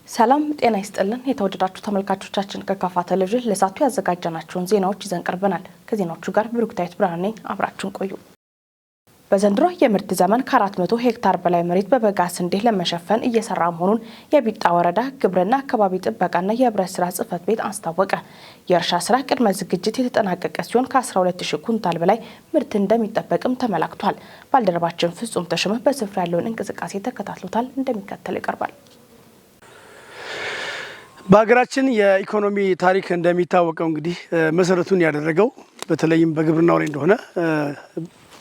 ሰላም ጤና ይስጥልን። የተወደዳችሁ ተመልካቾቻችን፣ ከካፋ ቴሌቪዥን ለሰዓቱ ያዘጋጀናቸውን ዜናዎች ይዘን ቀርበናል። ከዜናዎቹ ጋር ብሩክታዊት ብርሃኔ፣ አብራችሁን ቆዩ። በዘንድሮ የምርት ዘመን ከ400 ሄክታር በላይ መሬት በበጋ ስንዴ ለመሸፈን እየሰራ መሆኑን የቢጣ ወረዳ ግብርና አካባቢ ጥበቃና የህብረት ስራ ጽሕፈት ቤት አስታወቀ። የእርሻ ስራ ቅድመ ዝግጅት የተጠናቀቀ ሲሆን ከ12,000 ኩንታል በላይ ምርት እንደሚጠበቅም ተመላክቷል። ባልደረባችን ፍጹም ተሾመ በስፍራ ያለውን እንቅስቃሴ ተከታትሎታል፣ እንደሚከተለው ይቀርባል። በሀገራችን የኢኮኖሚ ታሪክ እንደሚታወቀው እንግዲህ መሰረቱን ያደረገው በተለይም በግብርናው ላይ እንደሆነ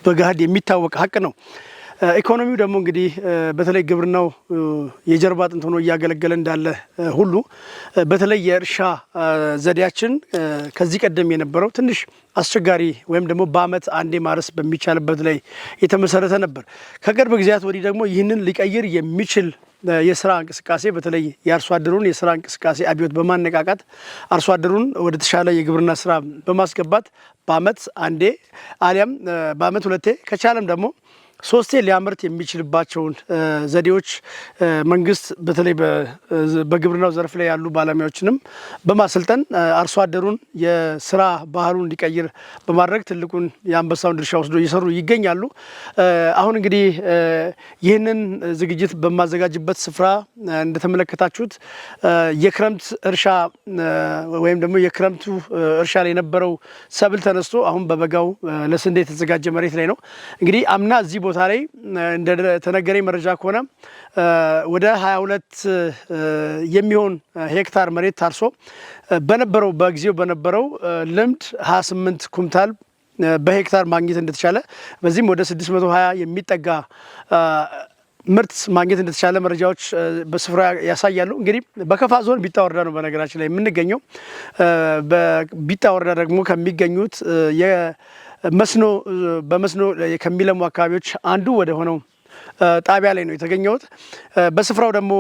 በገሃድ የሚታወቅ ሀቅ ነው። ኢኮኖሚው ደግሞ እንግዲህ በተለይ ግብርናው የጀርባ አጥንት ሆኖ እያገለገለ እንዳለ ሁሉ በተለይ የእርሻ ዘዴያችን ከዚህ ቀደም የነበረው ትንሽ አስቸጋሪ ወይም ደግሞ በዓመት አንዴ ማረስ በሚቻልበት ላይ የተመሰረተ ነበር። ከቅርብ ጊዜያት ወዲህ ደግሞ ይህንን ሊቀይር የሚችል የስራ እንቅስቃሴ፣ በተለይ የአርሶ አደሩን የስራ እንቅስቃሴ አብዮት በማነቃቃት አርሶ አደሩን ወደ ተሻለ የግብርና ስራ በማስገባት በዓመት አንዴ አሊያም በዓመት ሁለቴ፣ ከቻለም ደግሞ ሶስቴ ሊያመርት የሚችልባቸውን ዘዴዎች መንግስት በተለይ በግብርናው ዘርፍ ላይ ያሉ ባለሙያዎችንም በማሰልጠን አርሶ አደሩን የስራ ባህሉን እንዲቀይር በማድረግ ትልቁን የአንበሳውን ድርሻ ወስዶ እየሰሩ ይገኛሉ። አሁን እንግዲህ ይህንን ዝግጅት በማዘጋጅበት ስፍራ እንደተመለከታችሁት የክረምት እርሻ ወይም ደግሞ የክረምቱ እርሻ ላይ የነበረው ሰብል ተነስቶ አሁን በበጋው ለስንዴ የተዘጋጀ መሬት ላይ ነው። እንግዲህ አምና እዚህ ቦታ ላይ እንደተነገረኝ መረጃ ከሆነ ወደ 22 የሚሆን ሄክታር መሬት ታርሶ በነበረው በጊዜው በነበረው ልምድ 28 ኩንታል በሄክታር ማግኘት እንደተቻለ፣ በዚህም ወደ 620 የሚጠጋ ምርት ማግኘት እንደተቻለ መረጃዎች በስፍራ ያሳያሉ። እንግዲህ በከፋ ዞን ቢጣ ወረዳ ነው በነገራችን ላይ የምንገኘው። በቢጣ ወረዳ ደግሞ ከሚገኙት መስኖ በመስኖ ከሚለሙ አካባቢዎች አንዱ ወደ ሆነው ጣቢያ ላይ ነው የተገኘሁት። በስፍራው ደግሞ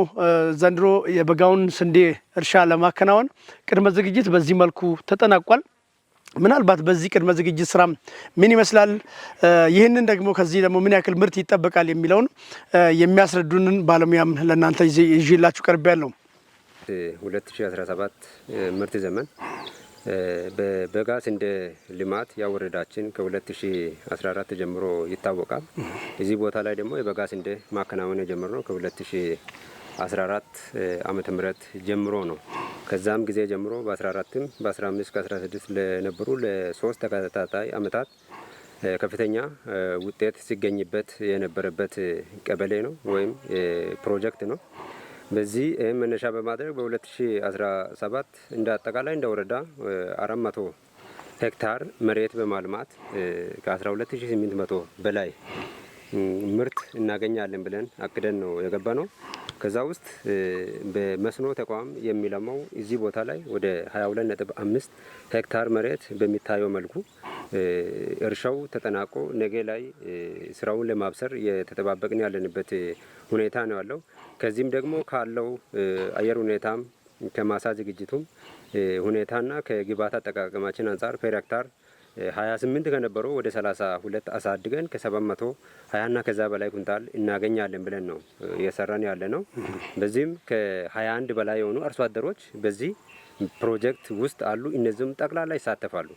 ዘንድሮ የበጋውን ስንዴ እርሻ ለማከናወን ቅድመ ዝግጅት በዚህ መልኩ ተጠናቋል። ምናልባት በዚህ ቅድመ ዝግጅት ስራ ምን ይመስላል፣ ይህንን ደግሞ ከዚህ ደግሞ ምን ያክል ምርት ይጠበቃል የሚለውን የሚያስረዱንን ባለሙያም ለእናንተ ይዤላችሁ ቀርቤያለሁ። 2017 ምርት ዘመን በበጋ ስንዴ ልማት ያወረዳችን ከ2014 ጀምሮ ይታወቃል። እዚህ ቦታ ላይ ደግሞ የበጋ ስንዴ ማከናወን የጀመርነው ከ2014 ዓመተ ምህረት ጀምሮ ነው። ከዛም ጊዜ ጀምሮ በ14ም በ15 ከ16 ለነበሩ ለሶስት ተከታታይ አመታት ከፍተኛ ውጤት ሲገኝበት የነበረበት ቀበሌ ነው ወይም ፕሮጀክት ነው። በዚህ ይህም መነሻ በማድረግ በ2017 እንደ አጠቃላይ እንደ ወረዳ 400 ሄክታር መሬት በማልማት ከ12,800 በላይ ምርት እናገኛለን ብለን አቅደን ነው የገባ ነው። ከዛ ውስጥ በመስኖ ተቋም የሚለማው እዚህ ቦታ ላይ ወደ 22.5 ሄክታር መሬት በሚታየው መልኩ እርሻው ተጠናቆ ነገ ላይ ስራውን ለማብሰር የተጠባበቅን ያለንበት ሁኔታ ነው ያለው። ከዚህም ደግሞ ካለው አየር ሁኔታም ከማሳ ዝግጅቱም ሁኔታና ከግብዓት አጠቃቀማችን አንጻር per ሄክታር 28 ከነበረው ወደ 32 አሳድገን ከ720 እና ከዛ በላይ ኩንታል እናገኛለን ብለን ነው እየሰራን ያለ ነው። በዚህም ከ21 በላይ የሆኑ አርሶ አደሮች በዚህ ፕሮጀክት ውስጥ አሉ። እነዚህም ጠቅላላ ይሳተፋሉ።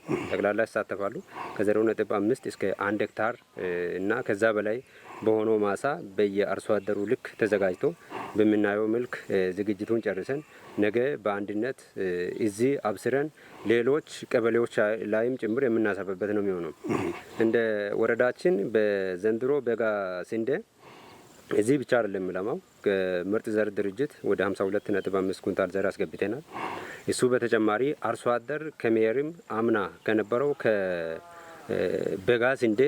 ከ0.5 እስከ 1 ሄክታር እና ከዛ በላይ በሆነው ማሳ በየአርሶ አደሩ ልክ ተዘጋጅቶ በምናየው መልክ ዝግጅቱን ጨርሰን ነገ በአንድነት እዚህ አብስረን ሌሎች ቀበሌዎች ላይም ጭምር የምናሰፋበት ነው የሚሆነው። እንደ ወረዳችን በዘንድሮ በጋ ስንዴ እዚህ ብቻ አይደለም የሚለማው። ከምርጥ ዘር ድርጅት ወደ 52.5 ኩንታል ዘር አስገብተናል። እሱ በተጨማሪ አርሶ አደር ከሜሪም አምና ከነበረው ከበጋ ስንዴ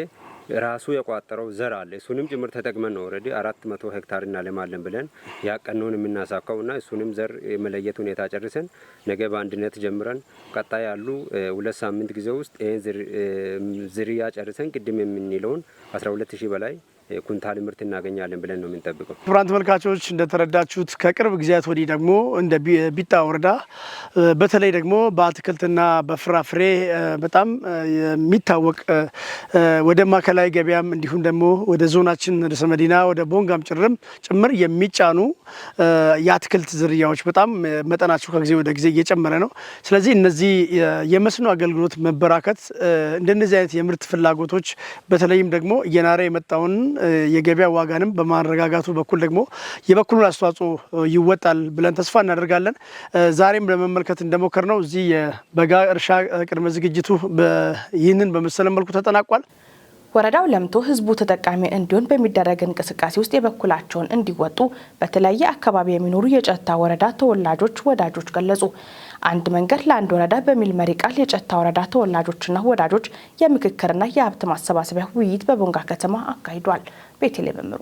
ራሱ የቋጠረው ዘር አለ። እሱንም ጭምር ተጠቅመን ነው already 400 ሄክታር እናለማለን ብለን ያቀነውን የምናሳካው እና እሱንም ዘር የመለየት ሁኔታ ጨርሰን ነገ በአንድነት ጀምረን ቀጣይ ያሉ 2 ሳምንት ጊዜ ውስጥ ይህን ዝርያ ጨርሰን ቅድም የምንለውን 12,000 በላይ ኩንታል ምርት እናገኛለን ብለን ነው የምንጠብቀው። ክቡራን ተመልካቾች፣ እንደተረዳችሁት ከቅርብ ጊዜያት ወዲህ ደግሞ እንደ ቢጣ ወረዳ በተለይ ደግሞ በአትክልትና በፍራፍሬ በጣም የሚታወቅ፣ ወደ ማዕከላዊ ገበያም እንዲሁም ደግሞ ወደ ዞናችን ርዕሰ መዲና ወደ ቦንጋም ጭምር የሚጫኑ የአትክልት ዝርያዎች በጣም መጠናቸው ከጊዜ ወደ ጊዜ እየጨመረ ነው። ስለዚህ እነዚህ የመስኖ አገልግሎት መበራከት እንደነዚህ አይነት የምርት ፍላጎቶች በተለይም ደግሞ እየናረ የመጣውን የገበያ ዋጋንም በማረጋጋቱ በኩል ደግሞ የበኩሉን አስተዋጽኦ ይወጣል ብለን ተስፋ እናደርጋለን። ዛሬም ለመመልከት እንደሞከርነው እዚህ የበጋ እርሻ ቅድመ ዝግጅቱ ይህንን በመሰለ መልኩ ተጠናቋል። ወረዳው ለምቶ ህዝቡ ተጠቃሚ እንዲሆን በሚደረግ እንቅስቃሴ ውስጥ የበኩላቸውን እንዲወጡ በተለያየ አካባቢ የሚኖሩ የጨታ ወረዳ ተወላጆች ወዳጆች ገለጹ። አንድ መንገድ ለአንድ ወረዳ በሚል መሪ ቃል የጨታ ወረዳ ተወላጆችና ወዳጆች የምክክርና የሀብት ማሰባሰቢያ ውይይት በቦንጋ ከተማ አካሂዷል። ቤተልሔም መምሩ።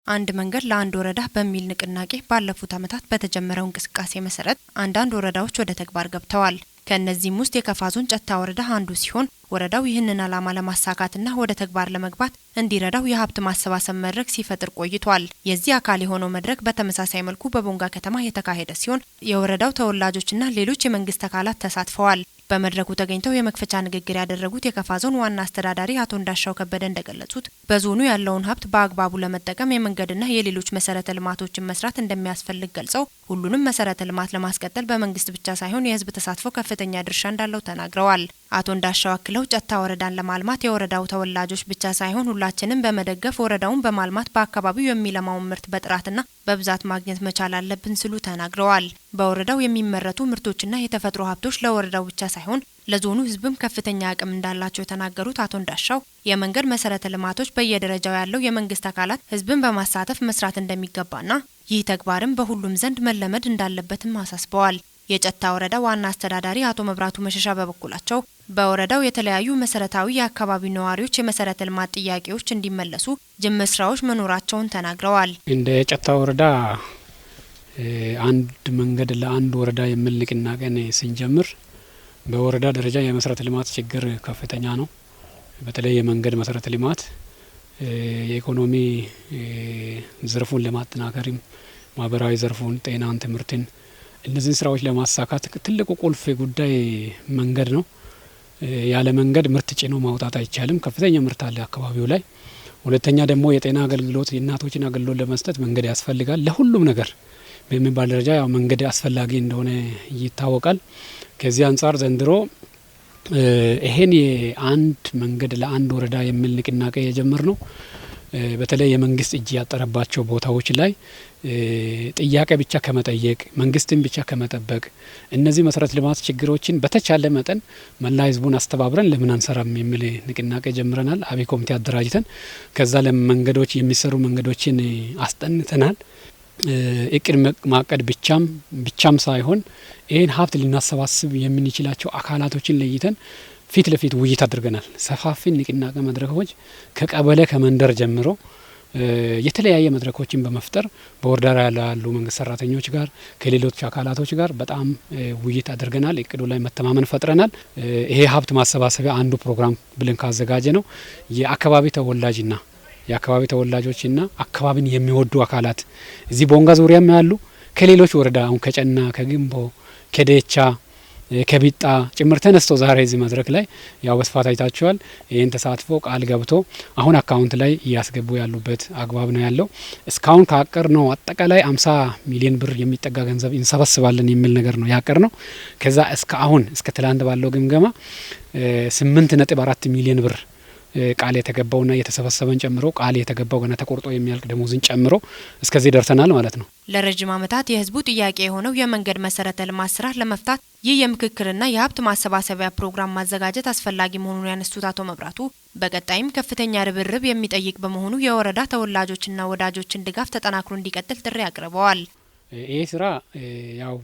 አንድ መንገድ ለአንድ ወረዳ በሚል ንቅናቄ ባለፉት ዓመታት በተጀመረው እንቅስቃሴ መሰረት አንዳንድ ወረዳዎች ወደ ተግባር ገብተዋል። ከእነዚህም ውስጥ የከፋ ዞን ጨታ ወረዳ አንዱ ሲሆን፣ ወረዳው ይህንን ዓላማ ለማሳካትና ወደ ተግባር ለመግባት እንዲረዳው የሀብት ማሰባሰብ መድረክ ሲፈጥር ቆይቷል። የዚህ አካል የሆነው መድረክ በተመሳሳይ መልኩ በቦንጋ ከተማ የተካሄደ ሲሆን፣ የወረዳው ተወላጆችና ሌሎች የመንግስት አካላት ተሳትፈዋል። በመድረኩ ተገኝተው የመክፈቻ ንግግር ያደረጉት የከፋ ዞን ዋና አስተዳዳሪ አቶ እንዳሻው ከበደ እንደገለጹት፣ በዞኑ ያለውን ሀብት በአግባቡ ለመጠቀም የመንገድና የሌሎች መሰረተ ልማቶችን መስራት እንደሚያስፈልግ ገልጸው፣ ሁሉንም መሰረተ ልማት ለማስቀጠል በመንግስት ብቻ ሳይሆን የህዝብ ተሳትፎ ከፍተኛ ድርሻ እንዳለው ተናግረዋል። አቶ እንዳሻው አክለው ጨታ ወረዳን ለማልማት የወረዳው ተወላጆች ብቻ ሳይሆን ሁላችንም በመደገፍ ወረዳውን በማልማት በአካባቢው የሚለማውን ምርት በጥራትና በብዛት ማግኘት መቻል አለብን ሲሉ ተናግረዋል። በወረዳው የሚመረቱ ምርቶችና የተፈጥሮ ሀብቶች ለወረዳው ብቻ ሳይሆን ለዞኑ ህዝብም ከፍተኛ አቅም እንዳላቸው የተናገሩት አቶ እንዳሻው፣ የመንገድ መሰረተ ልማቶች በየደረጃው ያለው የመንግስት አካላት ህዝብን በማሳተፍ መስራት እንደሚገባና ይህ ተግባርም በሁሉም ዘንድ መለመድ እንዳለበትም አሳስበዋል። የጨታ ወረዳ ዋና አስተዳዳሪ አቶ መብራቱ መሸሻ በበኩላቸው፣ በወረዳው የተለያዩ መሰረታዊ የአካባቢው ነዋሪዎች የመሰረተ ልማት ጥያቄዎች እንዲመለሱ ጅምር ስራዎች መኖራቸውን ተናግረዋል። እንደ ጨታ ወረዳ አንድ መንገድ ለአንድ ወረዳ የሚል ንቅናቄን ስንጀምር በወረዳ ደረጃ የመሰረተ ልማት ችግር ከፍተኛ ነው። በተለይ የመንገድ መሰረተ ልማት የኢኮኖሚ ዘርፉን ለማጠናከርም፣ ማህበራዊ ዘርፉን፣ ጤናን፣ ትምህርትን፣ እነዚህን ስራዎች ለማሳካት ትልቁ ቁልፍ ጉዳይ መንገድ ነው። ያለ መንገድ ምርት ጭኖ ማውጣት አይቻልም። ከፍተኛ ምርት አለ አካባቢው ላይ። ሁለተኛ ደግሞ የጤና አገልግሎት፣ የእናቶችን አገልግሎት ለመስጠት መንገድ ያስፈልጋል። ለሁሉም ነገር በሚባል ደረጃ ያው መንገድ አስፈላጊ እንደሆነ ይታወቃል። ከዚህ አንጻር ዘንድሮ ይሄን የአንድ መንገድ ለአንድ ወረዳ የሚል ንቅናቄ የጀመርነው በተለይ የመንግስት እጅ ያጠረባቸው ቦታዎች ላይ ጥያቄ ብቻ ከመጠየቅ፣ መንግስትን ብቻ ከመጠበቅ እነዚህ መሰረተ ልማት ችግሮችን በተቻለ መጠን መላ ህዝቡን አስተባብረን ለምን አንሰራም የሚል ንቅናቄ ጀምረናል። አብይ ኮሚቴ አደራጅተን ከዛ ለመንገዶች የሚሰሩ መንገዶችን አስጠንተናል። እቅድ ማቀድ ብቻም ሳይሆን ይህን ሀብት ልናሰባስብ የምንችላቸው አካላቶችን ለይተን ፊት ለፊት ውይይት አድርገናል። ሰፋፊ ንቅናቄ መድረኮች ከቀበሌ፣ ከመንደር ጀምሮ የተለያየ መድረኮችን በመፍጠር በወረዳ ያሉ መንግስት ሰራተኞች ጋር፣ ከሌሎች አካላቶች ጋር በጣም ውይይት አድርገናል። እቅዱ ላይ መተማመን ፈጥረናል። ይሄ ሀብት ማሰባሰቢያ አንዱ ፕሮግራም ብለን ካዘጋጀነው የአካባቢ ተወላጆችና አካባቢን የሚወዱ አካላት እዚህ ቦንጋ ዙሪያም ያሉ፣ ከሌሎች ወረዳ አሁን ከጨና፣ ከግንቦ፣ ከዴቻ፣ ከቢጣ ጭምር ተነስቶ ዛሬ እዚህ መድረክ ላይ ያው በስፋት አይታችኋል። ይህን ተሳትፎ ቃል ገብቶ አሁን አካውንት ላይ እያስገቡ ያሉበት አግባብ ነው ያለው። እስካሁን ካቀድነው አጠቃላይ 50 ሚሊዮን ብር የሚጠጋ ገንዘብ እንሰበስባለን የሚል ነገር ነው ያቀድነው። ከዛ እስከ አሁን እስከ ትላንት ባለው ግምገማ 8.4 ሚሊዮን ብር ቃል የተገባውና የተሰበሰበን ጨምሮ፣ ቃል የተገባው ገና ተቆርጦ የሚያልቅ ደሞዝን ጨምሮ እስከዚህ ደርሰናል ማለት ነው። ለረጅም ዓመታት የህዝቡ ጥያቄ የሆነው የመንገድ መሰረተ ልማት ስራ ለመፍታት ይህ የምክክርና የሀብት ማሰባሰቢያ ፕሮግራም ማዘጋጀት አስፈላጊ መሆኑን ያነሱት አቶ መብራቱ፣ በቀጣይም ከፍተኛ ርብርብ የሚጠይቅ በመሆኑ የወረዳ ተወላጆችና ወዳጆችን ድጋፍ ተጠናክሮ እንዲቀጥል ጥሪ አቅርበዋል። ይህ ስራ ያው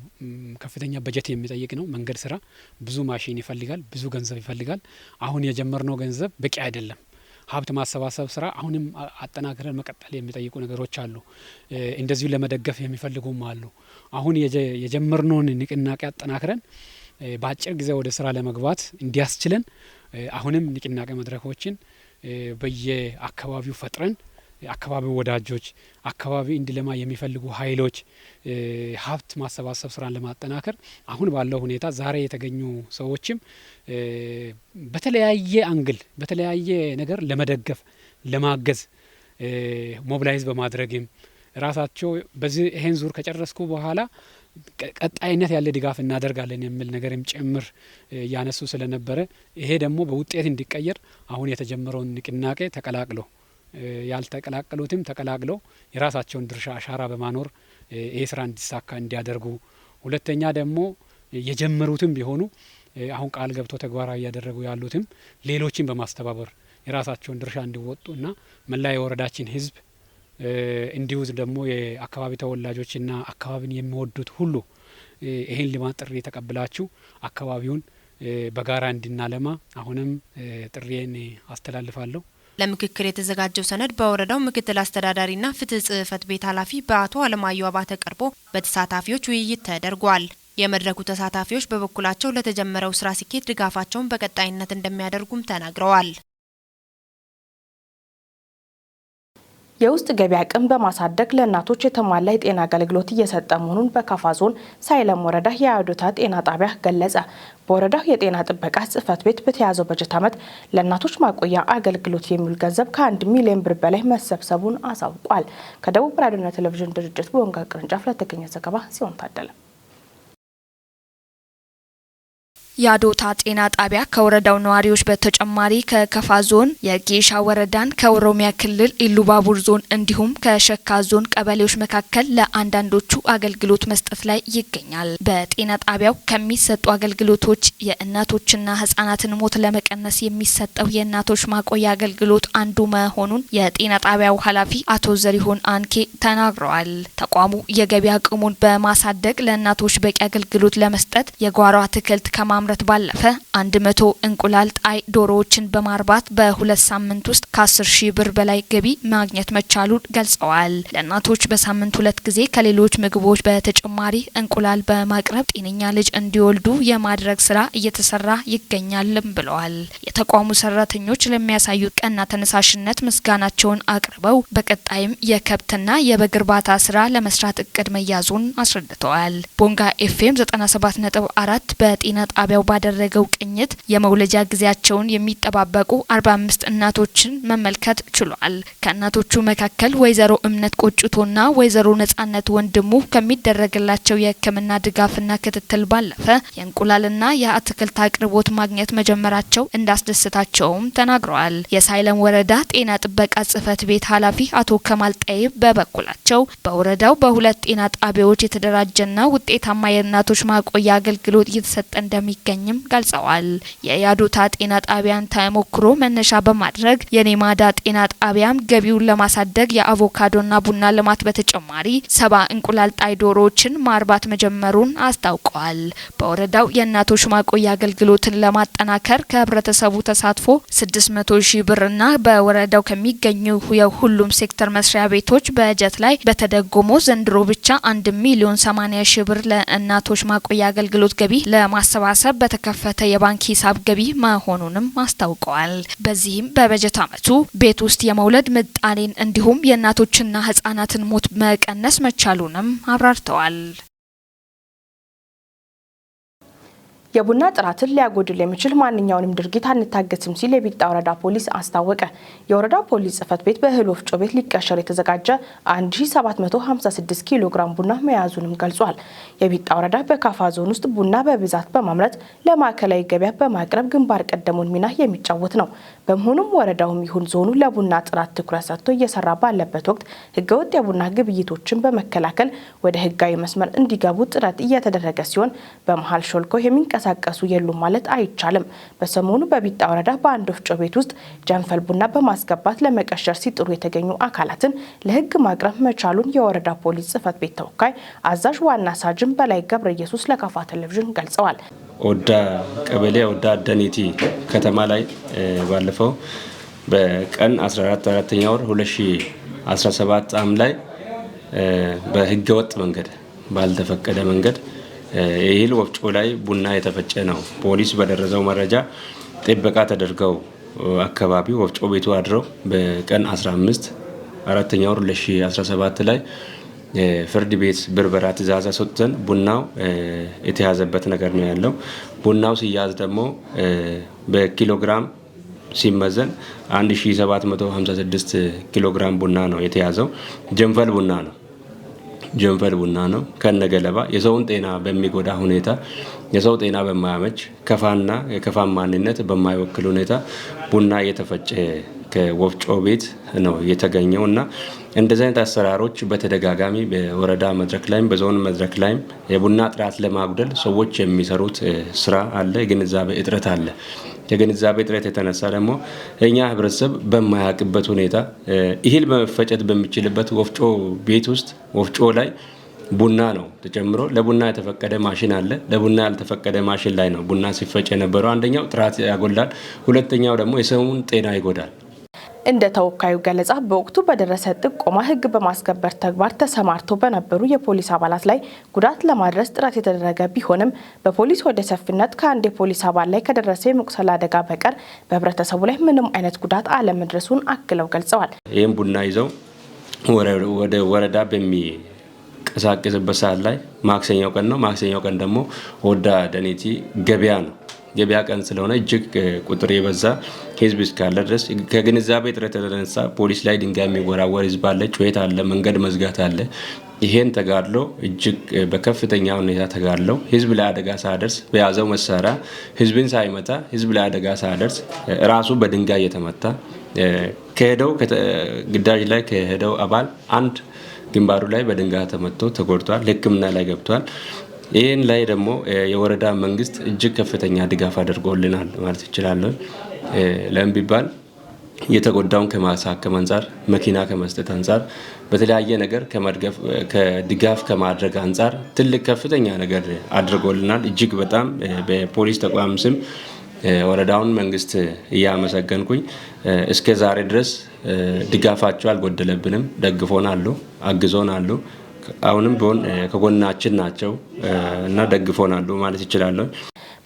ከፍተኛ በጀት የሚጠይቅ ነው። መንገድ ስራ ብዙ ማሽን ይፈልጋል፣ ብዙ ገንዘብ ይፈልጋል። አሁን የጀመርነው ገንዘብ በቂ አይደለም። ሀብት ማሰባሰብ ስራ አሁንም አጠናክረን መቀጠል የሚጠይቁ ነገሮች አሉ። እንደዚሁ ለመደገፍ የሚፈልጉም አሉ። አሁን የጀመርነውን ንቅናቄ አጠናክረን በአጭር ጊዜ ወደ ስራ ለመግባት እንዲያስችለን አሁንም ንቅናቄ መድረኮችን በየአካባቢው ፈጥረን አካባቢው ወዳጆች፣ አካባቢ እንዲለማ የሚፈልጉ ኃይሎች ሀብት ማሰባሰብ ስራን ለማጠናከር አሁን ባለው ሁኔታ ዛሬ የተገኙ ሰዎችም በተለያየ angle፣ በተለያየ ነገር ለመደገፍ፣ ለማገዝ mobilize በማድረግም ራሳቸው በዚህ ይሄን ዙር ከጨረስኩ በኋላ ቀጣይነት ያለ ድጋፍ እናደርጋለን የሚል ነገርም ጭምር እያነሱ ስለነበረ፣ ይሄ ደግሞ በውጤት እንዲቀየር አሁን የተጀመረውን ንቅናቄ ተቀላቅሎ፣ ያልተቀላቀሉትም ተቀላቅለው የራሳቸውን ድርሻ አሻራ በማኖር ይሄ ስራ እንዲሳካ እንዲያደርጉ፣ ሁለተኛ ደግሞ የጀመሩትም ቢሆኑ አሁን ቃል ገብቶ ተግባራዊ እያደረጉ ያሉትም ሌሎችን በማስተባበር የራሳቸውን ድርሻ እንዲወጡ እና መላ የወረዳችን ሕዝብ እንዲሁ ደግሞ የአካባቢ ተወላጆችና አካባቢን የሚወዱት ሁሉ ይሄን ልማት ጥሪ ተቀብላችሁ አካባቢውን በጋራ እንድናለማ አሁንም ጥሪዬን አስተላልፋለሁ። ለምክክር የተዘጋጀው ሰነድ በወረዳው ምክትል አስተዳዳሪና ፍትህ ጽህፈት ቤት ኃላፊ በአቶ አለማየሁ አባተ ቀርቦ በተሳታፊዎች ውይይት ተደርጓል። የመድረኩ ተሳታፊዎች በበኩላቸው ለተጀመረው ስራ ስኬት ድጋፋቸውን በቀጣይነት እንደሚያደርጉም ተናግረዋል። የውስጥ ገቢ አቅም በማሳደግ ለእናቶች የተሟላ የጤና አገልግሎት እየሰጠ መሆኑን በካፋ ዞን ሳይለም ወረዳ የአዶታ ጤና ጣቢያ ገለጸ። በወረዳው የጤና ጥበቃ ጽሕፈት ቤት በተያዘው በጀት ዓመት ለእናቶች ማቆያ አገልግሎት የሚውል ገንዘብ ከ1 ሚሊዮን ብር በላይ መሰብሰቡን አሳውቋል። ከደቡብ ራዲዮና ቴሌቪዥን ድርጅት ቦንጋ ቅርንጫፍ ለተገኘ ዘገባ ሲሆን ታደለ። የአዶታ ጤና ጣቢያ ከወረዳው ነዋሪዎች በተጨማሪ ከከፋ ዞን የጌሻ ወረዳን፣ ከኦሮሚያ ክልል ኢሉባቡር ዞን እንዲሁም ከሸካ ዞን ቀበሌዎች መካከል ለአንዳንዶቹ አገልግሎት መስጠት ላይ ይገኛል። በጤና ጣቢያው ከሚሰጡ አገልግሎቶች የእናቶችና ህጻናትን ሞት ለመቀነስ የሚሰጠው የእናቶች ማቆያ አገልግሎት አንዱ መሆኑን የጤና ጣቢያው ኃላፊ አቶ ዘሪሁን አንኬ ተናግረዋል። ተቋሙ የገቢ አቅሙን በማሳደግ ለእናቶች በቂ አገልግሎት ለመስጠት የጓሮ አትክልት ከማምረት ባለፈ 100 እንቁላል ጣይ ዶሮዎችን በማርባት በ2 ሳምንት ውስጥ ከ10 ሺህ ብር በላይ ገቢ ማግኘት መቻሉን ገልጸዋል። ለእናቶች በሳምንት ሁለት ጊዜ ከሌሎች ምግቦች በተጨማሪ እንቁላል በማቅረብ ጤነኛ ልጅ እንዲወልዱ የማድረግ ስራ እየተሰራ ይገኛልም ብለዋል። የተቋሙ ሰራተኞች ለሚያሳዩት ቀና ተነሳሽነት ምስጋናቸውን አቅርበው በቀጣይም የከብትና የበግ እርባታ ስራ ለመስራት እቅድ መያዙን አስረድተዋል። ቦንጋ ኤፍኤም 97.4 በጤና ጣቢያው ባደረገው ቅኝት የመውለጃ ጊዜያቸውን የሚጠባበቁ 45 እናቶችን መመልከት ችሏል። ከእናቶቹ መካከል ወይዘሮ እምነት ቆጭቶና ወይዘሮ ነጻነት ወንድሙ ከሚደረግላቸው የሕክምና ድጋፍና ክትትል ባለፈ የእንቁላልና የአትክልት አቅርቦት ማግኘት መጀመራቸው እንዳስደሰታቸውም ተናግረዋል። የሳይለም ወረዳ ጤና ጥበቃ ጽሕፈት ቤት ኃላፊ አቶ ከማል ጠይብ በበኩላቸው በወረዳው በሁለት ጤና ጣቢያዎች የተደራጀና ውጤታማ የእናቶች ማቆያ አገልግሎት እየተሰጠ እንደሚገኝም ገልጸዋል። የያዶታ ጤና ጣቢያን ተሞክሮ መነሻ በማድረግ የኔማዳ ጤና ጣቢያም ገቢውን ለማሳደግ የአቮካዶና ቡና ልማት በተጨማሪ 70 እንቁላል ጣይ ዶሮዎችን ማርባት መጀመሩን አስታውቀዋል። በወረዳው የእናቶች ማቆያ አገልግሎትን ለማጠናከር ከህብረተሰቡ ተሳትፎ 600 ሺህ ብርና በወረዳው ከሚገኙ የሁሉም ሴክተር መስሪያ ቤቶች በጀት ላይ በተደጎሞ ዘንድሮ ብቻ 1 ሚሊዮን 80 ሺህ ብር ለእናቶች ማቆያ አገልግሎት ገቢ ለማሰባሰብ በተከፈተ የባንክ ሂሳብ ገቢ መሆኑንም አስታውቀዋል። በዚህም በበጀት ዓመቱ ቤት ውስጥ የመውለድ ምጣኔን እንዲሁም የእናቶችና ህጻናትን ሞት መቀነስ መቻሉንም አብራርተዋል። የቡና ጥራትን ሊያጎድል የሚችል ማንኛውንም ድርጊት አንታገስም ሲል የቢጣ ወረዳ ፖሊስ አስታወቀ። የወረዳው ፖሊስ ጽሕፈት ቤት በእህል ወፍጮ ቤት ሊቀሸር የተዘጋጀ 1756 ኪሎ ግራም ቡና መያዙንም ገልጿል። የቢጣ ወረዳ በካፋ ዞን ውስጥ ቡና በብዛት በማምረት ለማዕከላዊ ገበያ በማቅረብ ግንባር ቀደሙን ሚና የሚጫወት ነው። በመሆኑም ወረዳውም ይሁን ዞኑ ለቡና ጥራት ትኩረት ሰጥቶ እየሰራ ባለበት ወቅት ህገወጥ የቡና ግብይቶችን በመከላከል ወደ ህጋዊ መስመር እንዲገቡ ጥረት እየተደረገ ሲሆን በመሀል ሾልኮ የሚንቀሳቀሱ የሉም ማለት አይቻልም። በሰሞኑ በቢጣ ወረዳ በአንድ ወፍጮ ቤት ውስጥ ጀንፈል ቡና በማስገባት ለመቀሸር ሲጥሩ የተገኙ አካላትን ለህግ ማቅረብ መቻሉን የወረዳ ፖሊስ ጽሕፈት ቤት ተወካይ አዛዥ ዋና ሳጅን በላይ ገብረ ኢየሱስ ለካፋ ቴሌቪዥን ገልጸዋል። ኦዳ ቀበሌ ኦዳ አደኔቲ ከተማ ላይ ባለፈው በቀን 14 አራተኛ ወር 2017 ዓ.ም ላይ በህገወጥ መንገድ፣ ባልተፈቀደ መንገድ የእህል ወፍጮ ላይ ቡና የተፈጨ ነው። ፖሊስ በደረሰው መረጃ ጥበቃ ተደርገው አካባቢ ወፍጮ ቤቱ አድረው በቀን 15 አራተኛ ወር 2017 ላይ ፍርድ ቤት ብርበራ ትዕዛዝ አስወጥተን ቡናው የተያዘበት ነገር ነው ያለው። ቡናው ሲያዝ ደግሞ በኪሎግራም ሲመዘን 1756 ኪሎ ግራም ቡና ነው የተያዘው። ጀንፈል ቡና ነው ጀንፈል ቡና ነው ከነገለባ የሰውን ጤና በሚጎዳ ሁኔታ፣ የሰው ጤና በማያመች፣ ከፋና የከፋን ማንነት በማይወክል ሁኔታ ቡና እየተፈጨ ከወፍጮ ቤት ነው የተገኘው። እና እንደዚህ አይነት አሰራሮች በተደጋጋሚ በወረዳ መድረክ ላይም በዞን መድረክ ላይም የቡና ጥራት ለማጉደል ሰዎች የሚሰሩት ስራ አለ። የግንዛቤ እጥረት አለ። ከግንዛቤ እጥረት የተነሳ ደግሞ እኛ ህብረተሰብ በማያውቅበት ሁኔታ እህል በመፈጨት በሚችልበት ወፍጮ ቤት ውስጥ ወፍጮ ላይ ቡና ነው ተጨምሮ። ለቡና የተፈቀደ ማሽን አለ። ለቡና ያልተፈቀደ ማሽን ላይ ነው ቡና ሲፈጭ የነበረው። አንደኛው ጥራት ያጎላል፣ ሁለተኛው ደግሞ የሰውን ጤና ይጎዳል። እንደ ተወካዩ ገለጻ በወቅቱ በደረሰ ጥቆማ ሕግ በማስከበር ተግባር ተሰማርተው በነበሩ የፖሊስ አባላት ላይ ጉዳት ለማድረስ ጥረት የተደረገ ቢሆንም በፖሊስ ወደ ሰፊነት ከአንድ የፖሊስ አባል ላይ ከደረሰ የመቁሰል አደጋ በቀር በህብረተሰቡ ላይ ምንም አይነት ጉዳት አለመድረሱን አክለው ገልጸዋል። ይህም ቡና ይዘው ወደ ወረዳ በሚንቀሳቀስበት ሰዓት ላይ ማክሰኞ ቀን ነው። ማክሰኞ ቀን ደግሞ ወዳ ደኔቲ ገበያ ነው። ገበያ ቀን ስለሆነ እጅግ ቁጥር የበዛ ህዝብ እስካለ ድረስ ከግንዛቤ እጥረት የተነሳ ፖሊስ ላይ ድንጋይ የሚወራወር ህዝብ አለ፣ ጩኸት አለ፣ መንገድ መዝጋት አለ። ይሄን ተጋድሎ እጅግ በከፍተኛ ሁኔታ ተጋድለው ህዝብ ላይ አደጋ ሳያደርስ፣ በያዘው መሳሪያ ህዝብን ሳይመታ፣ ህዝብ ላይ አደጋ ሳያደርስ ራሱ በድንጋይ የተመታ ከሄደው ግዳጅ ላይ ከሄደው አባል አንድ ግንባሩ ላይ በድንጋይ ተመቶ ተጎድቷል፣ ሕክምና ላይ ገብቷል። ይህን ላይ ደግሞ የወረዳ መንግስት እጅግ ከፍተኛ ድጋፍ አድርጎልናል ማለት ይችላለሁ። ለምን ቢባል የተጎዳውን ከማሳከም አንጻር፣ መኪና ከመስጠት አንጻር፣ በተለያየ ነገር ከድጋፍ ከማድረግ አንጻር ትልቅ ከፍተኛ ነገር አድርጎልናል። እጅግ በጣም በፖሊስ ተቋም ስም ወረዳውን መንግስት እያመሰገንኩኝ እስከ ዛሬ ድረስ ድጋፋቸው አልጎደለብንም። ደግፎን አሉ፣ አግዞን አሉ። አሁንም ቢሆን ከጎናችን ናቸው እና ደግፎናሉ ማለት ይችላለሁ።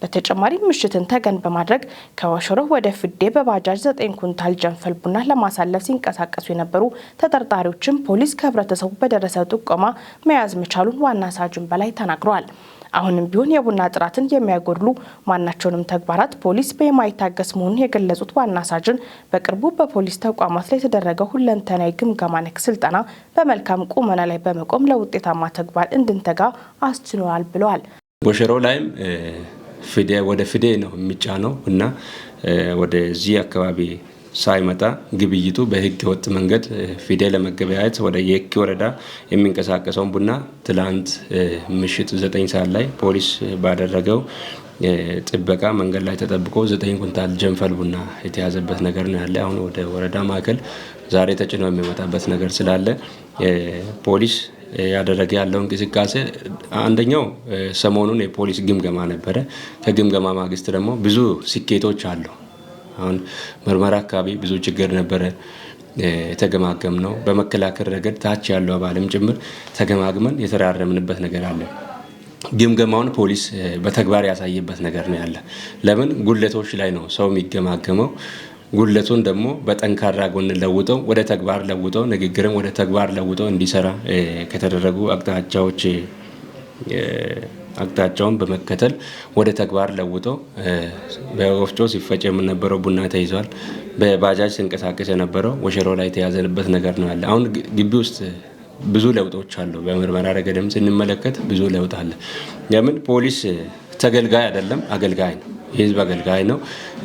በተጨማሪም ምሽትን ተገን በማድረግ ከወሸሮ ወደ ፍዴ በባጃጅ 9 ኩንታል ጀንፈል ቡና ለማሳለፍ ሲንቀሳቀሱ የነበሩ ተጠርጣሪዎችን ፖሊስ ከህብረተሰቡ በደረሰ ጥቆማ መያዝ መቻሉን ዋና ሳጅን በላይ ተናግረዋል። አሁንም ቢሆን የቡና ጥራትን የሚያጎድሉ ማናቸውንም ተግባራት ፖሊስ በየማይታገስ መሆኑን የገለጹት ዋና ሳጅን በቅርቡ በፖሊስ ተቋማት ላይ የተደረገው ሁለንተናዊ ግምገማ ነክ ስልጠና በመልካም ቁመና ላይ በመቆም ለውጤታማ ተግባር እንድንተጋ አስችሏል ብለዋል። ወሸሮ ላይም ወደ ፍዴ ነው የሚጫነው እና ወደዚህ አካባቢ ሳይመጣ ግብይቱ በህገ ወጥ መንገድ ፊዴ ለመገበያየት ወደ የኪ ወረዳ የሚንቀሳቀሰውን ቡና ትላንት ምሽት 9 ሰዓት ላይ ፖሊስ ባደረገው ጥበቃ መንገድ ላይ ተጠብቆ 9 ኩንታል ጀንፈል ቡና የተያዘበት ነገር ነው ያለ። አሁን ወደ ወረዳ ማዕከል ዛሬ ተጭኖ የሚመጣበት ነገር ስላለ ፖሊስ ያደረገ ያለው እንቅስቃሴ አንደኛው ሰሞኑን የፖሊስ ግምገማ ነበረ። ከግምገማ ማግስት ደግሞ ብዙ ስኬቶች አሉ። አሁን ምርመራ አካባቢ ብዙ ችግር ነበረ የተገማገም ነው። በመከላከል ረገድ ታች ያለው አባልም ጭምር ተገማግመን የተራረምንበት ነገር አለ። ግምገማውን ፖሊስ በተግባር ያሳየበት ነገር ነው ያለ። ለምን ጉድለቶች ላይ ነው ሰው የሚገማገመው። ጉድለቱን ደግሞ በጠንካራ ጎን ለውጠው፣ ወደ ተግባር ለውጠው፣ ንግግርም ወደ ተግባር ለውጠው እንዲሰራ ከተደረጉ አቅጣጫዎች አቅጣጫውን በመከተል ወደ ተግባር ለውጠው በወፍጮ ሲፈጭ የነበረው ቡና ተይዟል። በባጃጅ ሲንቀሳቀስ የነበረው ወሸሮ ላይ የተያዘንበት ነገር ነው ያለ። አሁን ግቢ ውስጥ ብዙ ለውጦች አሉ። በምርመራ ረገድም ስንመለከት ብዙ ለውጥ አለ። ለምን ፖሊስ ተገልጋይ አይደለም፣ አገልጋይ ነው። የህዝብ አገልጋይ ነው።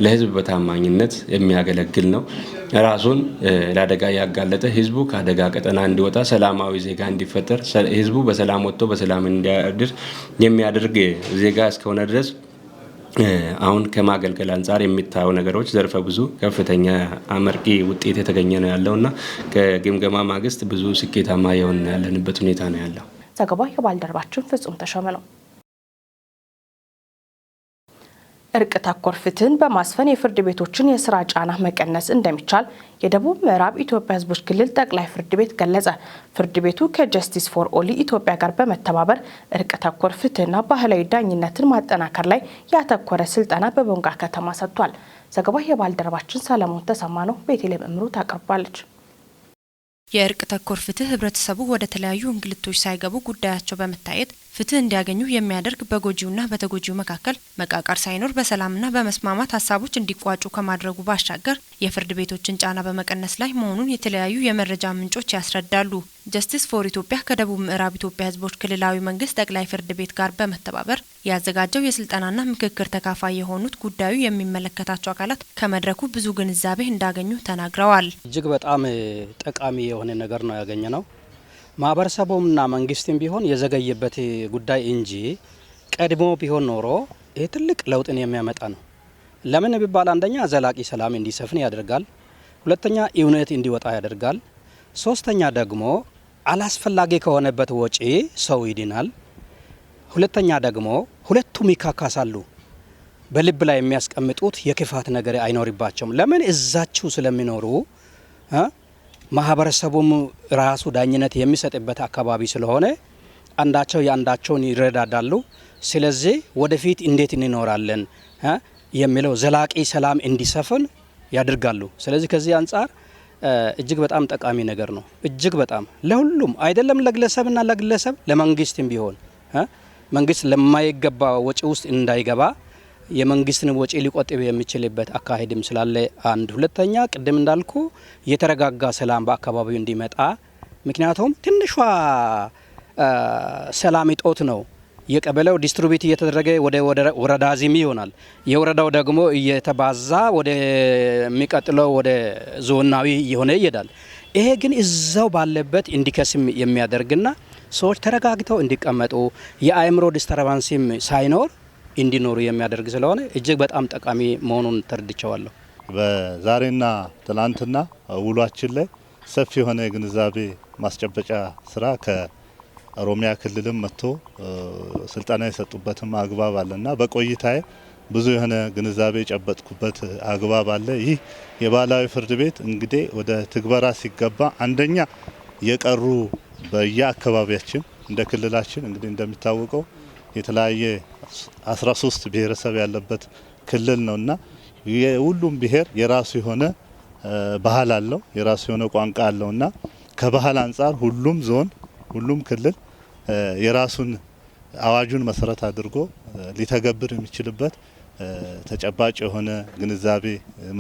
ለህዝብ በታማኝነት የሚያገለግል ነው። ራሱን ለአደጋ ያጋለጠ ህዝቡ ከአደጋ ቀጠና እንዲወጣ፣ ሰላማዊ ዜጋ እንዲፈጠር፣ ህዝቡ በሰላም ወጥቶ በሰላም እንዲያድር የሚያደርግ ዜጋ እስከሆነ ድረስ አሁን ከማገልገል አንጻር የሚታዩ ነገሮች ዘርፈ ብዙ ከፍተኛ አመርቂ ውጤት የተገኘ ነው ያለው እና ከግምገማ ማግስት ብዙ ስኬታማ የሆነ ያለንበት ሁኔታ ነው ያለው። ዘገባው የባልደረባችን ፍጹም ተሾመ ነው። እርቅ ተኮር ፍትህን በማስፈን የፍርድ ቤቶችን የስራ ጫና መቀነስ እንደሚቻል የደቡብ ምዕራብ ኢትዮጵያ ሕዝቦች ክልል ጠቅላይ ፍርድ ቤት ገለጸ። ፍርድ ቤቱ ከ Justice For All ኢትዮጵያ ጋር በመተባበር እርቅ ተኮር ፍትህና ባህላዊ ዳኝነትን ማጠናከር ላይ ያተኮረ ስልጠና በቦንጋ ከተማ ሰጥቷል። ዘገባው የባልደረባችን ሰለሞን ተሰማ ነው። ቤተልሔም እምሩ ታቀርባለች። የእርቅ ተኮር ፍትህ ህብረተሰቡ ወደ ተለያዩ እንግልቶች ሳይገቡ ጉዳያቸው በመታየት ፍትህ እንዲያገኙ የሚያደርግ፣ በጎጂውና በተጎጂው መካከል መቃቃር ሳይኖር በሰላምና በመስማማት ሀሳቦች እንዲቋጩ ከማድረጉ ባሻገር የፍርድ ቤቶችን ጫና በመቀነስ ላይ መሆኑን የተለያዩ የመረጃ ምንጮች ያስረዳሉ። Justice For ኢትዮጵያ ከደቡብ ምዕራብ ኢትዮጵያ ህዝቦች ክልላዊ መንግስት ጠቅላይ ፍርድ ቤት ጋር በመተባበር ያዘጋጀው የስልጠናና ምክክር ተካፋይ የሆኑት ጉዳዩ የሚመለከታቸው አካላት ከመድረኩ ብዙ ግንዛቤ እንዳገኙ ተናግረዋል። እጅግ በጣም ጠቃሚ የሆነ ነገር ነው ያገኘነው። ማህበረሰቡምና መንግስትም ቢሆን የዘገየበት ጉዳይ እንጂ ቀድሞ ቢሆን ኖሮ ይህ ትልቅ ለውጥን የሚያመጣ ነው። ለምን ቢባል አንደኛ ዘላቂ ሰላም እንዲሰፍን ያደርጋል። ሁለተኛ እውነት እንዲወጣ ያደርጋል። ሶስተኛ ደግሞ አላስፈላጊ ከሆነበት ወጪ ሰው ይድናል። ሁለተኛ ደግሞ ሁለቱም ይካካሳሉ። በልብ ላይ የሚያስቀምጡት የክፋት ነገር አይኖርባቸውም። ለምን እዛችሁ ስለሚኖሩ፣ ማህበረሰቡም ራሱ ዳኝነት የሚሰጥበት አካባቢ ስለሆነ አንዳቸው የአንዳቸውን ይረዳዳሉ። ስለዚህ ወደፊት እንዴት እንኖራለን የሚለው ዘላቂ ሰላም እንዲሰፍን ያደርጋሉ። ስለዚህ ከዚህ አንጻር እጅግ በጣም ጠቃሚ ነገር ነው። እጅግ በጣም ለሁሉም፣ አይደለም ለግለሰብና ለግለሰብ፣ ለመንግስትም ቢሆን መንግስት ለማይገባ ወጪ ውስጥ እንዳይገባ የመንግስትን ወጪ ሊቆጥብ የሚችልበት አካሄድም ስላለ አንድ፣ ሁለተኛ ቅድም እንዳልኩ የተረጋጋ ሰላም በአካባቢው እንዲመጣ፣ ምክንያቱም ትንሿ ሰላም እጦት ነው የቀበሌው distribute እየተደረገ ወደ ወረዳ ዚም ይሆናል። የወረዳው ደግሞ እየተባዛ ወደሚቀጥለው ወደ ዞናዊ እየሆነ ይሄዳል። ይሄ ግን እዛው ባለበት እንዲከስም የሚያደርግና ሰዎች ተረጋግተው እንዲቀመጡ፣ የአእምሮ disturbance ም ሳይኖር እንዲኖሩ የሚያደርግ ስለሆነ እጅግ በጣም ጠቃሚ መሆኑን ተረድቸዋለሁ። በዛሬና ትላንትና ውሏችን ላይ ሰፊ የሆነ የግንዛቤ ማስጨበጫ ስራ ከኦሮሚያ ክልልም መጥቶ ስልጠና የሰጡበትም አግባብ አለና በቆይታዬ ብዙ የሆነ ግንዛቤ የጨበጥኩበት አግባብ አለ። ይህ የባህላዊ ፍርድ ቤት እንግዲህ ወደ ትግበራ ሲገባ አንደኛ የቀሩ በየአካባቢያችን እንደ ክልላችን እንግዲህ እንደሚታወቀው የተለያየ 13 ብሔረሰብ ያለበት ክልል ነውና የሁሉም ብሔር የራሱ የሆነ ባህል አለው፣ የራሱ የሆነ ቋንቋ አለውና ከባህል አንጻር ሁሉም ዞን፣ ሁሉም ክልል የራሱን አዋጁን መሰረት አድርጎ ሊተገብር የሚችልበት ተጨባጭ የሆነ ግንዛቤ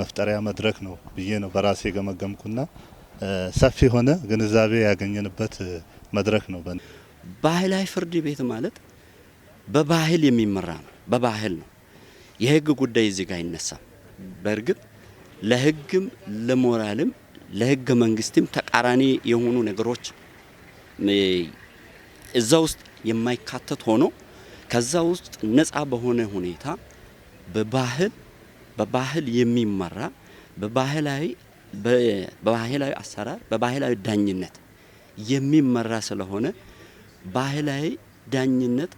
መፍጠሪያ መድረክ ነው ብዬ ነው በራሴ የገመገምኩና ሰፊ የሆነ ግንዛቤ ያገኘንበት መድረክ ነው። ባህላዊ ፍርድ ቤት ማለት በባህል የሚመራ ነው። በባህል ነው። የህግ ጉዳይ እዚህ ጋር አይነሳም። በእርግጥ ለህግም ለሞራልም ለህገ መንግስትም ተቃራኒ የሆኑ ነገሮች እዛ ውስጥ የማይካተት ሆኖ ከዛ ውስጥ ነፃ በሆነ ሁኔታ በባህል የሚመራ፣ በባህላዊ አሰራር፣ በባህላዊ ዳኝነት የሚመራ ስለሆነ ባህላዊ ዳኝነት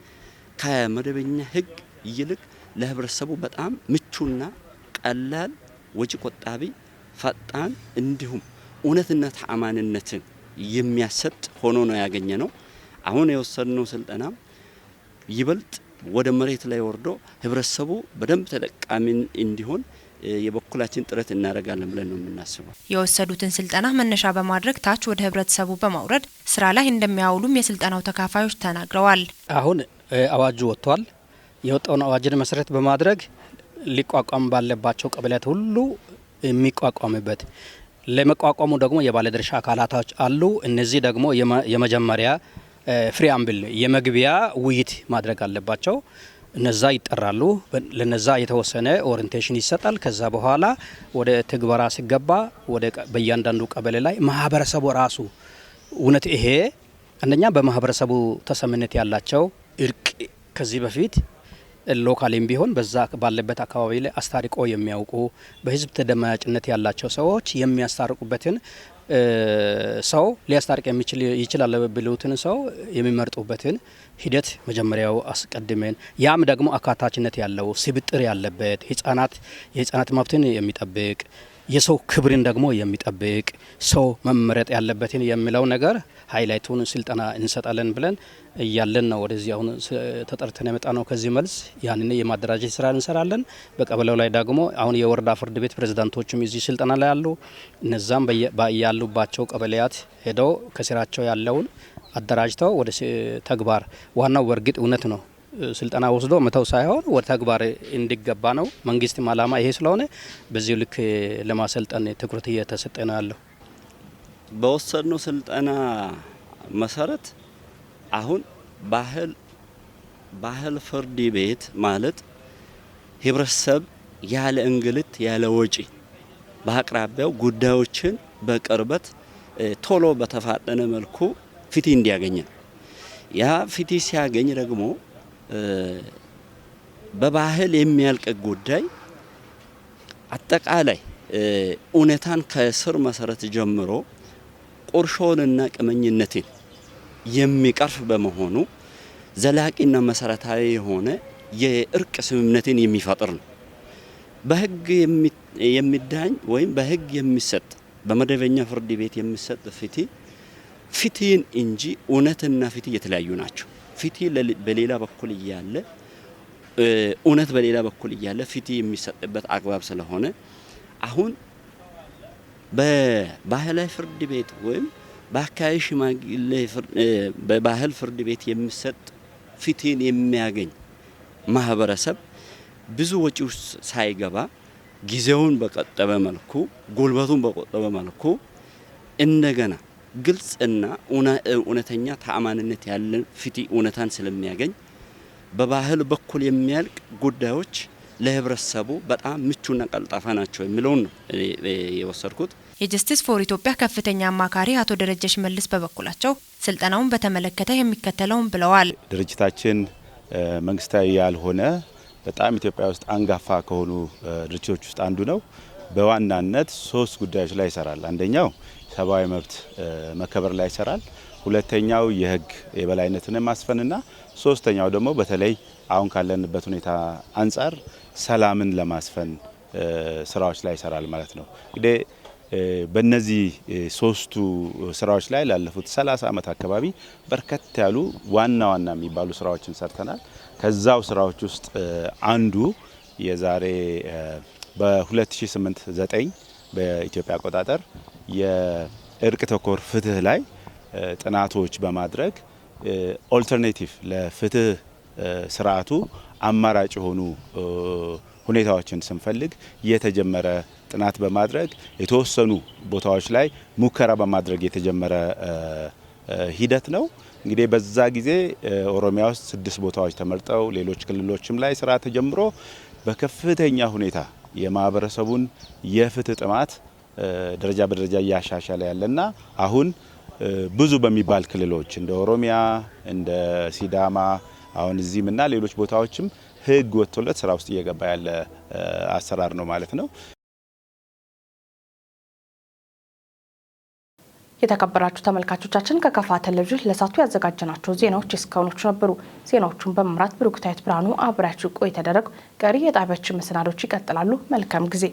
ከመደበኛ ህግ ይልቅ ለህብረተሰቡ በጣም ምቹና ቀላል፣ ወጪ ቆጣቢ፣ ፈጣን እንዲሁም እውነትና ተአማንነትን የሚያሰጥ ሆኖ ነው ያገኘነው። አሁን የወሰድነው ስልጠና ይበልጥ ወደ መሬት ላይ ወርዶ ህብረተሰቡ በደንብ ተጠቃሚ እንዲሆን የበኩላችን ጥረት እናደርጋለን ብለን ነው የምናስበው። የወሰዱትን ስልጠና መነሻ በማድረግ ታች ወደ ህብረተሰቡ በማውረድ ስራ ላይ እንደሚያውሉም የስልጠናው ተካፋዮች ተናግረዋል። አሁን አዋጁ ወጥቷል። የወጣውን አዋጅን መሰረት በማድረግ ሊቋቋም ባለባቸው ቀበሌያት ሁሉ የሚቋቋምበት፣ ለመቋቋሙ ደግሞ የባለድርሻ አካላቶች አሉ። እነዚህ ደግሞ የመጀመሪያ preamble የመግቢያ ውይይት ማድረግ አለባቸው። እነዛ ይጠራሉ። ለነዛ የተወሰነ orientation ይሰጣል። ከዛ በኋላ ወደ ትግበራ ሲገባ ወደ በእያንዳንዱ ቀበሌ ላይ ማህበረሰቡ ራሱ እውነት ይሄ አንደኛ በማህበረሰቡ ተሰሚነት ያላቸው፣ እርቅ ከዚህ በፊት Local ም ቢሆን በዛ ባለበት አካባቢ ላይ አስታርቆ የሚያውቁ፣ በህዝብ ተደማጭነት ያላቸው ሰዎች የሚያስታርቁበትን ሰው፣ ሊያስታርቅ የሚችል ይችላል ብሉትን ሰው የሚመርጡበትን ሂደት መጀመሪያው አስቀድመን፣ ያም ደግሞ አካታችነት ያለው፣ ስብጥር ያለበት፣ የህጻናት መብትን የሚጠብቅ፣ የሰው ክብርን ደግሞ የሚጠብቅ ሰው መመረጥ ያለበትን የሚለው ነገር highlight ኡን ስልጠና እንሰጣለን ብለን እያለን ነው ወደዚህ አሁን ተጠርተን የመጣ ነው። ከዚህ መልስ ያንን የማደራጀት ስራ እንሰራለን። በቀበሌው ላይ ደግሞ አሁን የወረዳ ፍርድ ቤት ፕሬዝዳንቶችም እዚህ ስልጠና ላይ ያሉ፣ እነዛም ያሉባቸው ቀበሌያት ሄደው ከስራቸው ያለውን አደራጅተው ወደ ተግባር፣ ዋናው በእርግጥ እውነት ነው ስልጠና ወስዶ መተው ሳይሆን ወደ ተግባር እንዲገባ ነው። መንግስትም አላማ ይሄ ስለሆነ በዚሁ ልክ ለማሰልጠን ትኩረት እየተሰጠ ነው ያለው። በወሰድነው ስልጠና መሰረት አሁን ባህል ፍርድ ቤት ማለት ህብረተሰብ ያለ እንግልት፣ ያለ ወጪ በአቅራቢያው ጉዳዮችን በቅርበት ቶሎ በተፋጠነ መልኩ ፍትህ እንዲያገኝ ነው። ያ ፍትህ ሲያገኝ ደግሞ በባህል የሚያልቅ ጉዳይ አጠቃላይ እውነታን ከስር መሰረት ጀምሮ ቁርሾንና ቂመኝነትን የሚቀርፍ በመሆኑ ዘላቂና መሰረታዊ የሆነ የእርቅ ስምምነትን የሚፈጥር ነው። በህግ የሚዳኝ ወይም በህግ የሚሰጥ፣ በመደበኛ ፍርድ ቤት የሚሰጥ ፍትህ ፍትህን እንጂ እውነትና ፍትህ የተለያዩ ናቸው። ፍትህ በሌላ በኩል እያለ፣ እውነት በሌላ በኩል እያለ ፍትህ የሚሰጥበት አግባብ ስለሆነ አሁን በባህላዊ ፍርድ ቤት ወይም በአካባቢ ሽማግሌ በባህል ፍርድ ቤት የሚሰጥ ፍትህን የሚያገኝ ማህበረሰብ ብዙ ወጪ ውስጥ ሳይገባ፣ ጊዜውን በቆጠበ መልኩ፣ ጉልበቱን በቆጠበ መልኩ፣ እንደገና ግልጽና እውነተኛ ተአማንነት ያለን ፍትህ እውነታን ስለሚያገኝ በባህል በኩል የሚያልቅ ጉዳዮች ለህብረተሰቡ በጣም ምቹና ቀልጣፋ ናቸው የሚለውን ነው የወሰድኩት። የ Justice for ኢትዮጵያ ከፍተኛ አማካሪ አቶ ደረጀ ሽመልስ በበኩላቸው ስልጠናውን በተመለከተ የሚከተለውን ብለዋል። ድርጅታችን መንግስታዊ ያልሆነ፣ በጣም ኢትዮጵያ ውስጥ አንጋፋ ከሆኑ ድርጅቶች ውስጥ አንዱ ነው። በዋናነት ሶስት ጉዳዮች ላይ ይሰራል። አንደኛው ሰብአዊ መብት መከበር ላይ ይሰራል። ሁለተኛው የህግ የበላይነትን ማስፈንና ሶስተኛው ደግሞ በተለይ አሁን ካለንበት ሁኔታ አንጻር ሰላምን ለማስፈን ስራዎች ላይ ይሰራል ማለት ነው። እንግዲህ በእነዚህ ሶስቱ ስራዎች ላይ ላለፉት 30 ዓመት አካባቢ በርከት ያሉ ዋና ዋና የሚባሉ ስራዎችን ሰርተናል። ከዛው ስራዎች ውስጥ አንዱ የዛሬ በ2008 9 በኢትዮጵያ አቆጣጠር የእርቅ ተኮር ፍትህ ላይ ጥናቶች በማድረግ alternative ለፍትህ ስርዓቱ አማራጭ የሆኑ ሁኔታዎችን ስንፈልግ የተጀመረ ጥናት በማድረግ፣ የተወሰኑ ቦታዎች ላይ ሙከራ በማድረግ የተጀመረ ሂደት ነው። እንግዲህ በዛ ጊዜ ኦሮሚያ ውስጥ ስድስት ቦታዎች ተመርጠው ሌሎች ክልሎችም ላይ ስራ ተጀምሮ በከፍተኛ ሁኔታ የማህበረሰቡን የፍትህ ጥማት ደረጃ በደረጃ እያሻሻለ ያለና አሁን ብዙ በሚባል ክልሎች እንደ ኦሮሚያ፣ እንደ ሲዳማ፣ አሁን እዚህም እና ሌሎች ቦታዎችም ህግ ወጥቶለት ስራ ውስጥ እየገባ ያለ አሰራር ነው ማለት ነው። የተከበራችሁ ተመልካቾቻችን፣ ከካፋ ቴሌቪዥን ለሰዓቱ ያዘጋጀናቸው ዜናዎች እስካሁኖቹ ነበሩ። ዜናዎቹን በመምራት ብሩክታዊት ብርሃኑ አብሬያችሁ ቆይታ ያደረግኩ። ቀሪ የጣቢያችን መሰናዶች ይቀጥላሉ። መልካም ጊዜ።